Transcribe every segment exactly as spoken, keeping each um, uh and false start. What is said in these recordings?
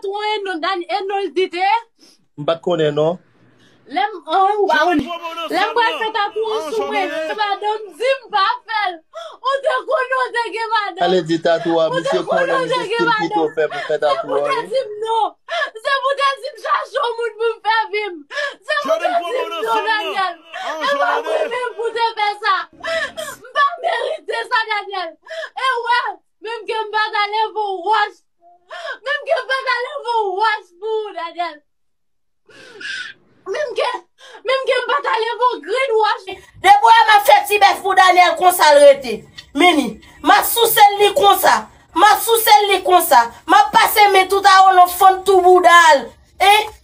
Ou e non, Dan, e non l di te? M pa t konnen non. Lè m, oh, wow. Lè m pral fè tatouaj sou mwen, madanm di m pa fè l. Ou te konnen w te gen madanm. Ale di tatouaj, misye konnen, misye stil kite w fè pou fè tatouaj. Se pou te di m non. Se pou te di m chache yon moun pou m fè vi m. Se pou te di m non, Daniel. E pa mwen menm pou te fè sa. M pa merite sa, Daniel. E wè, menm ke m pa ta leve yon wòch. Menm ke m pa ta leve yon wòch pou ou, Daniel. Menm ke, menm ke m pa ta leve yon grenn wòch. Depi w ap fè ti bèf pou Daniel konsa l rete. Mini, m ap souse l li konsa. M ap souse l li konsa. M ap pase men tout a w nan fann tou bouda l. Hein?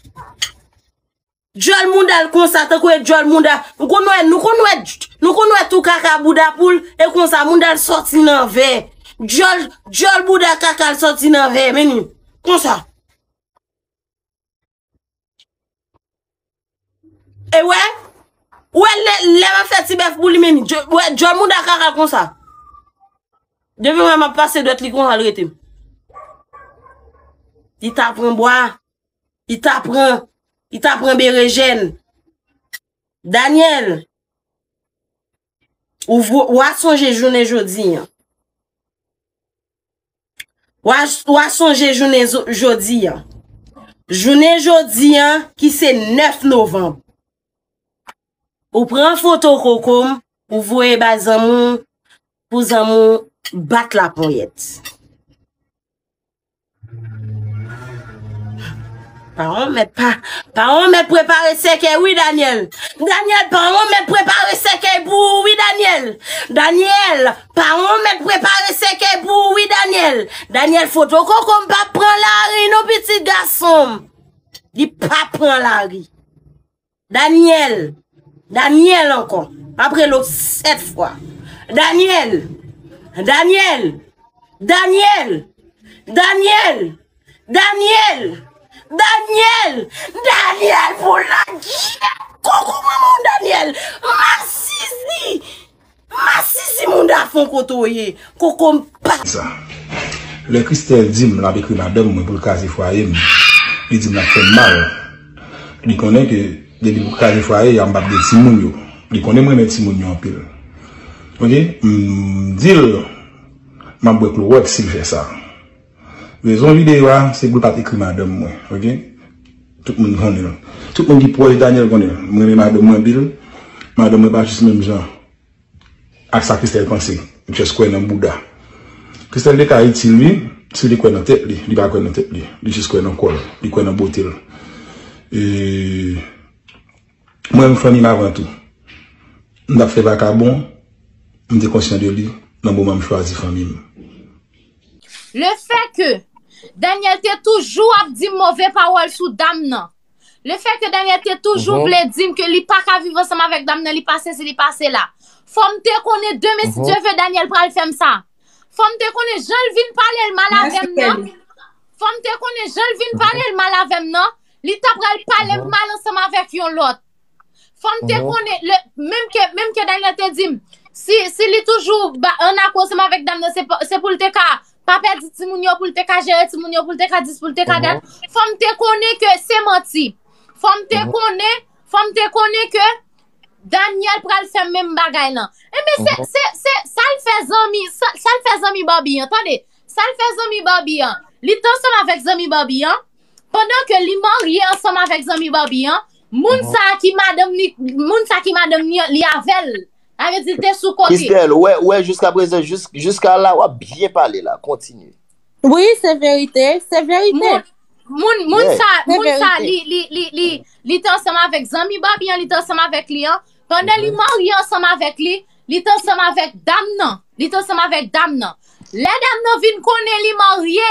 Djòl mouda l konsa, tankou e djòl mouda. Nou konn wè, nou konn wè, nou konn wè tou kaka bouda poul, e konsa mouda l sòti nan vè. Djòl, djòl bouda kaka l sòti nan vè, mini. Konsa. E wè, wè lè, lè m ap fè ti bèf pou li, men djò-, wè, djòl mouda kaka konsa. Depi mwen m ap pase dwèt li konsa l rete. Li ta pran bwa, li ta pran, li ta pran berejèn. Daniel, ou vo-, w a sonje jounen jodi an. W a, w a sonje jounen zo-, jodi an. Jounen jodi an, ki se nèf novanm. Ou pran foto koko m, ou voye bay zanmi w, pou zanmi w bat laponyèt. Pawon mèt pa, pawon mèt prepare sèkèy wi, Daniel. Daniel, pawon mèt prepare sèkèy pou ou wi, Daniel. Daniel, pawon mèt prepare sèkèy pou ou wi, Daniel. Daniel, foto koko m pa pran lari non, pitit gason m. Li pa pran lari. Daniel, Daniel ankò. M ap rele w sèt fwa. Daniel, Daniel, Daniel, Daniel, Daniel, Daniel, Daniel pou ladyè. Koko manman w, Daniel. Masisi. Masisi mouda fon kote w ye. Koko m pa. Sa. Lè Christelle di m l ap ekri madanm mwen pou l kraze fwaye m, li di m l ap fè m mal. Li konnen ke depi pou kraze fwaye a, m p ap gen timoun yo. Li konnen m renmen timoun yo anpil. Oke? M di l, m ap bwè klowòks si l fè sa. Rezon videyo a, se pou l pa t ekri madanm mwen. Oke? Tout moun konnen l. Tout moun ki pwòch Daniel konnen l. M renmen madanm mwen anpil. Madanm mwen pa jis menm jan ak sa Christelle panse. Li just kwè nan bouda. Christelle te ka itil li, si li kwè nan tèt li, li pa kwè nan tèt li. Li just kwè nan kò l, li kwè nan bote l. E, mwen, m fanmi m avan tou. M t ap fè vakabon, m te konsyan de li nan moman m chwazi fanmi m. Le fè ke Daniel te toujou ap di move pawòl sou dam nan, le fè ke Daniel te toujou vle di m ke li pa ka viv ansanm avèk dam nan, li pa sesi, li pa sela. Fò m te konnen demen, si Dye vle, Daniel pral fè m sa. Fò m te konnen jan l vin pale l mal avè m nan. Fò m te konnen jan l vin pale l mal avè m nan. Li ta pral pale m mal ansanm avèk yon lòt. Fò m te konnen, le, menm ke, menm ke Daniel te di m, si, si li toujou ba, an akò ansanm avèk dam nan, se pa, se pou l te ka pa pèdi timoun yo, pou l te ka jere timoun yo, pou l te ka dis, pou l te ka dat. Fò m te konnen ke se manti. Fò m te konnen, fò m te konnen ke Daniel pral fè menm bagay lan. Enben, se, se, se, sa l fè zanmi, sa, sa l fè zanmi Barbie an, tande. Sa l fè zanmi Barbie an. Li t ansanm avèk zanmi Barbie an. Pandan ke li marye ansanm avèk zanmi Barbie an, moun sa ki madanm li, moun sa ki madanm li, li avè l. Sa vle di l te sou kote. Christelle, ou wè, ou wè, jiska prezan, jis-, jiska la, w ap byen pale la. Kontinye. Wi, se verite, se verite. Moun, moun, moun sa, moun sa, li, li, li, li, li te ansanm avèk zanmi Barbie an, li te ansanm avèk li an. Pandan li marye ansanm avèk li, li te ansanm avèk dam nan. Li te ansanm avèk dam nan. Lè dam nan vin konnen li marye,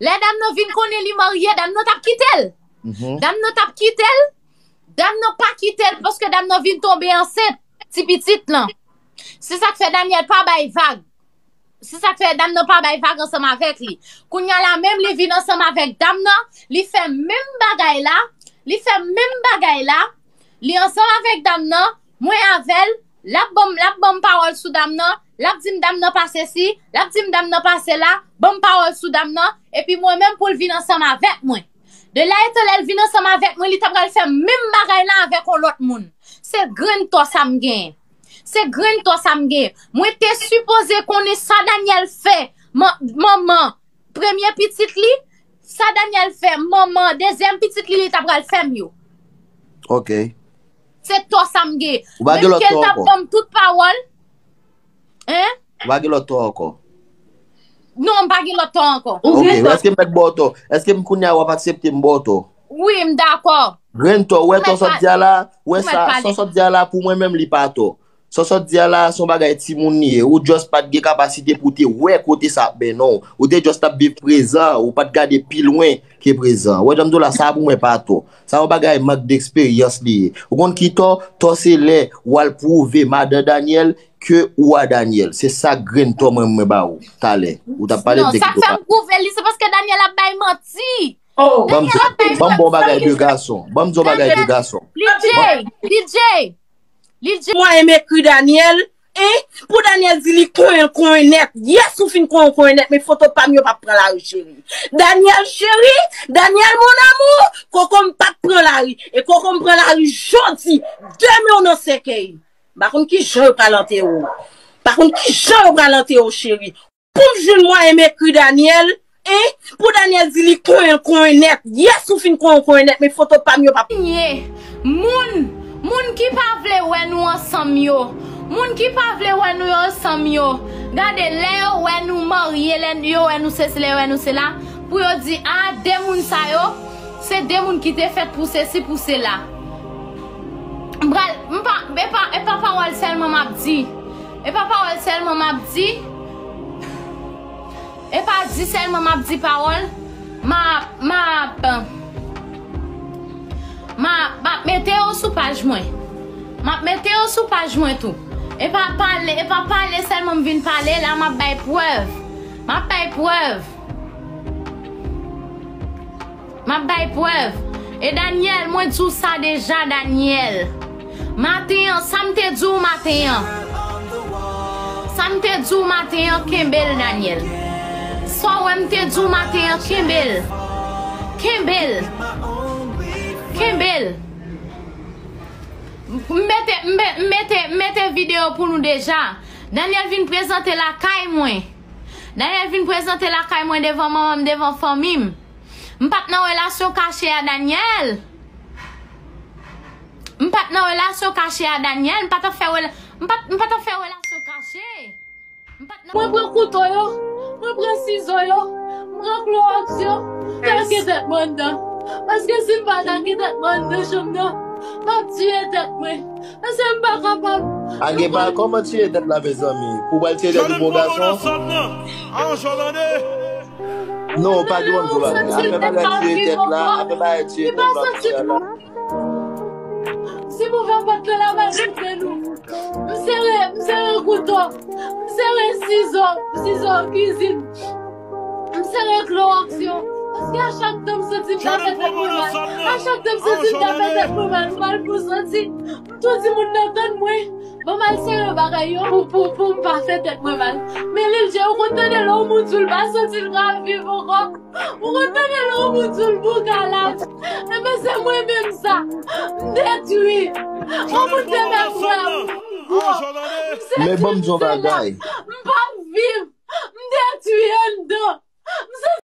lè dam nan vin konnen li marye, dam nan t ap kite l. Dam nan t ap kite l. Dam nan pa kite l paske dam nan vin tonbe ansent ti pitit lan. Se sa k fè Daniel pa bay vag. Se sa k fè dam nan pa bay vag ansanm avèk li. Kounye a la menm li vin ansanm avèk dam nan, li fè menm bagay la, li fè menm bagay la, li ansanm avèk dam nan, mwen avè l, l ap ban m, l ap ban m pawòl sou dam nan, l ap di m dam nan pa sesi, l ap di m dam nan pa sela, ban m pawòl sou dam nan, epi mwen menm pou l vin ansanm avèk mwen. De la etan lè l vin ansanm avèk mwen, li ta pral fè menm bagay la avèk yon lòt moun. Se grenn tò sa m genyen. Se grenn tò sa m genyen. Mwen te sipoze konnen sa Daniel fè man- manman premye pitit li, sa Daniel fè manman dezyèm pitit li, li ta pral fè m yo. Ok. Se tò sa m genyen. Ou pa gen Menm lòt ke l tò t ap ankò? Ban m tout pawòl. Hein? Ou pa gen lòt tò ankò? Non, m pa gen lòt tò ankò. Ou Ok, gen tò. Èske m mèt ba w tò? Èske m kounye a w ap aksepte m ba w tò? Wi, m dakò. Grenn tò, ou wè tò sòt di a la, ou wè Ou mèt sa, pale. Sa sòt di a la pou mwen menm li pa tò. Sa sòt di a la se yon bagay timoun li ye. Ou just pa t gen kapasite pou te wè kote sa ap mennen w. Ou te just ap viv prezan, ou pa t gade pi lwen ke prezan. Ou wè jan m di w la, sa pou mwen pa tò. Sa yon bagay mank deksperyans li ye. Ou konn ki tò? Tò se lè w al pwouve madan Daniel ke ou a Daniel. Se sa grenn tò mwen mwen ba ou talè. Ou t ap pale Non, de sa k grenn fè m pwouve li, se paske Daniel ap bay manti. Oh. Ban m di, ban m ba w bagay de gason. Ban m di w bagay de gason. DJ, DJ, DJ. Mwen m ekri Daniel, hein? Pou Daniel di li konyen konyen nèt. Yes, ou fin konyen konyen nèt, men foto pa m yo p ap pran lari, cheri. Daniel cheri, Daniel mon amour, koko m p ap pran lari. E koko m pran lari jodi, demen w nan sèkèy. M pa konn ki jan yo pral antere w. Pa konn ki jan yo pral antere w, cheri. Pou m jwenn mwayen m ekri Daniel, hein? Pou Daniel di li konyen konyen nèt. Yes, ou fin konyen konyen nèt, men foto pa m yo p ap. Nye, moun, moun ki pa vle wè nou ansanm yo, moun ki pa vle wè nou yo ansanm yo, gade lè yo wè nou marye, lè yo wè nou sesi, lè yo wè nou sela, pou yo di, a, de moun sa yo, se de moun ki te fèt pou sesi, pou sela. M pral, m pa, e pa, e pa pawòl sèlman m ap di. E pa pawòl sèlman m ap di. E pa di sèlman m ap di pawòl. M ap, m ap, m ap, m ap mete yo sou paj mwen. M ap mete yo sou paj mwen tou. E pa pale, e pa pale sèlman m vin pale, la m ap bay prèv. M ap bay prèv. M ap bay prèv. E Daniel, mwen di w sa deja, Daniel. Maten an, sa m te di w maten an. Sa m te di w maten an, kenbe l, Daniel. Sa w wè m te di w maten an, kenbe l. Kenbe l. Kenbe l. M mete, m me- m mete, m mete videyo pou nou deja. Daniel vin prezante lakay mwen. Daniel vin prezante lakay mwen devan manman m, devan fanmi m. M pa t nan relasyon kache a Daniel. M pa t nan relasyon kache a Daniel. M pa t ap fè rela- m pa t- m pa t ap fè relasyon kache. M pa t nan. Mwen pran kouto yo, mwen pran sizo yo, m pran klowòks yo, m take tèt mwen anndan. Paske si m pa take tèt mwen anndan chanm nan, m ap tiye tèt mwen. Paske m pa kapab. A gen pa kòman tiye tèt la, mezanmi. Pou w al tiye tèt yon bon gason? Non, pa gen moun pou bagay. Afè bagay tiye tèt la, afè bagay tiye tèt la, kounya la. Si m ouvè pòt lan, l ap al koute nou. M sere, m sere kouto, m sere sizo, sizo kizin. M sere klowòks yo. Paske a chak tan m santi m ta fè tèt mwen mal. A chak tan m santi m ta fè tèt mwen mal, m mal pou santi. M tou di moun nan tann mwen. Ban m al sere bagay yo pou, pou, pou m pa fè tèt mwen mal. Men Lil J, ou konn tande lè yon moun di w l pa santi l ka viv ankò. Ou konn tande lè yon moun di w l bougalaj. Enben se mwen menm sa. M detwi. Yon moun te mèt wè m. M sere. Men ban m di yon bagay. M p ap viv. M detwi anndan. M santi